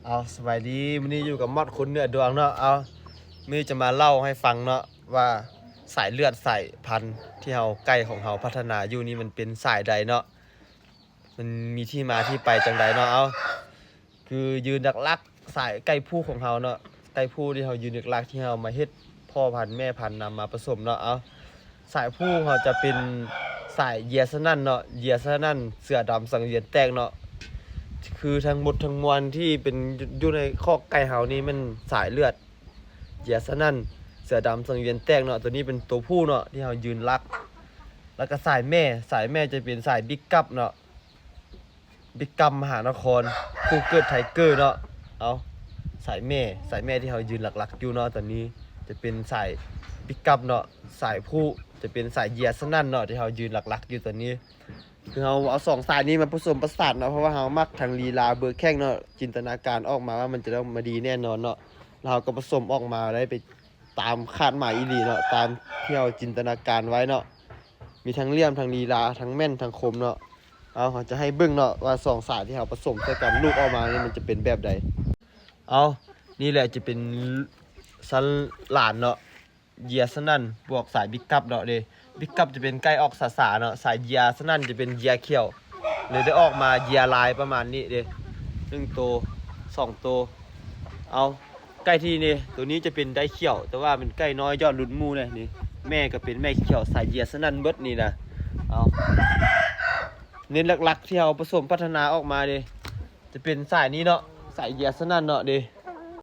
ເອົາ ສະບາຍດີ ມື້ນີ້ຢູ່ກັບມອດຄົນເໜືອດວງເນາະ. ເອົາ ມື້ນີ້ຈະມາເລົ່າໃຫ້ຟັງເນາະ ວ່າສາຍເລືອດສາຍພັນທີ່ເຮົາ ໄກ່ຂອງເຮົາພັດທະນາຢູ່ນີ້ ມັນເປັນສາຍໃດເນາະ ມັນມີທີ່ມາທີ່ໄປຈັ່ງໃດເນາະ. ເອົາ ຄືຢືນຫຼັກໆ ສາຍໄກ່ຜູ້ຂອງເຮົາເນາະ ໄກ່ຜູ້ທີ່ເຮົາຢືນຫຼັກໆ ທີ່ເຮົາມາເຮັດພໍ່ພັນແມ່ພັນນຳມາປະສົມເນາະ. ເອົາ ສາຍຜູ້ເຮົາຈະເປັນສາຍເຢຍສະນັນເນາະ ເຢຍສະນັນ ເສືອດຳສັງວຽນແຕກເນາະ. ຄືທັງໝົດທັງມວນທີ່ເປັນ ຢູ່ໃນຄອກໄກ່ເຮົານີ້ແມ່ນສາຍເລືອດເຢຍສະນັນ ເສືອດຳສັງວຽນແຕກເນາະ. ໂຕນີ້ເປັນໂຕຜູ້ເນາະ ທີ່ເຮົາຢືນຫຼັກ. ແລ້ວກໍສາຍແມ່ ສາຍແມ່ຈະເປັນສາຍບິກກັບເນາະ ບິກກັບມະຫານະຄອນ ຜູ້ເກີດໄທເກີເນາະ. ເອົາ ສາຍແມ່ ສາຍແມ່ທີ່ເຮົາຢືນຫຼັກໆ ຢູ່ເນາະ ຕອນນີ້ຈະເປັນສາຍບິກກັບເນາະ ສາຍຜູ້ຈະເປັນສາຍເຢຍສະນັນເນາະ ທີ່ເຮົາຢືນຫຼັກໆ ຢູ່ຕອນນີ້. ຄືເຮົາເອົາສອງສາຍນີ້ມາປະສົມປະສານເນາະ ເພາະວ່າເຮົາມັກທັງລີລາເບີແຂ້ງເນາະ ຈິນຕະນາການອອກມາວ່າມັນຈະຕ້ອງມາດີແນ່ນອນເນາະ. ແລ້ວເຮົາກໍປະສົມອອກມາໄດ້ໄປຕາມຄາດໝາຍອີ່ຫຼີເນາະ ຕາມທີ່ເຮົາຈິນຕະນາການໄວ້ເນາະ ມີທັງຫຼ່ຽມ ທັງລີລາ ທັງແມ່ນ ທັງຄົມເນາະ. ເອົາ ເຮົາຈະໃຫ້ເບິ່ງເນາະ ວ່າສອງສາຍທີ່ເຮົາປະສົມໃສ່ກັນ ລູກອອກມານີ້ມັນຈະເປັນແບບໃດ. ເອົາ ນີ້ແຫຼະຈະເປັນສັນຫຼານເນາະ ເຢຍສະນັນບວກສາຍບິກກັບເນາະເດ້. ບິກກັບຈະເປັນໄກ່ອອກສາສາເນາະ ສາຍເຢຍສະນັນຈະເປັນເຢຍຂຽວ ເລີຍໄດ້ອອກມາເຢຍລາຍປະມານນີ້ເດ້ ໜຶ່ງໂຕ ສອງໂຕ. ເອົາ ໄກ່ທີ່ນີ້ ໂຕນີ້ຈະເປັນໄດ້ຂຽວ ແຕ່ວ່າເປັນໄກ່ນ້ອຍຍອດລຸດໝູ່ເດ້ນີ້. ແມ່ກໍເປັນແມ່ຂຽວ ສາຍເຢຍສະນັນເບິດນີ້ນະ. ເອົາ ເນັ້ນຫຼັກໆ ທີ່ເຮົາປະສົມພັດທະນາອອກມາເດ້ ຈະເປັນສາຍນີ້ເນາະ ສາຍເຢຍສະນັນເນາະເດ້.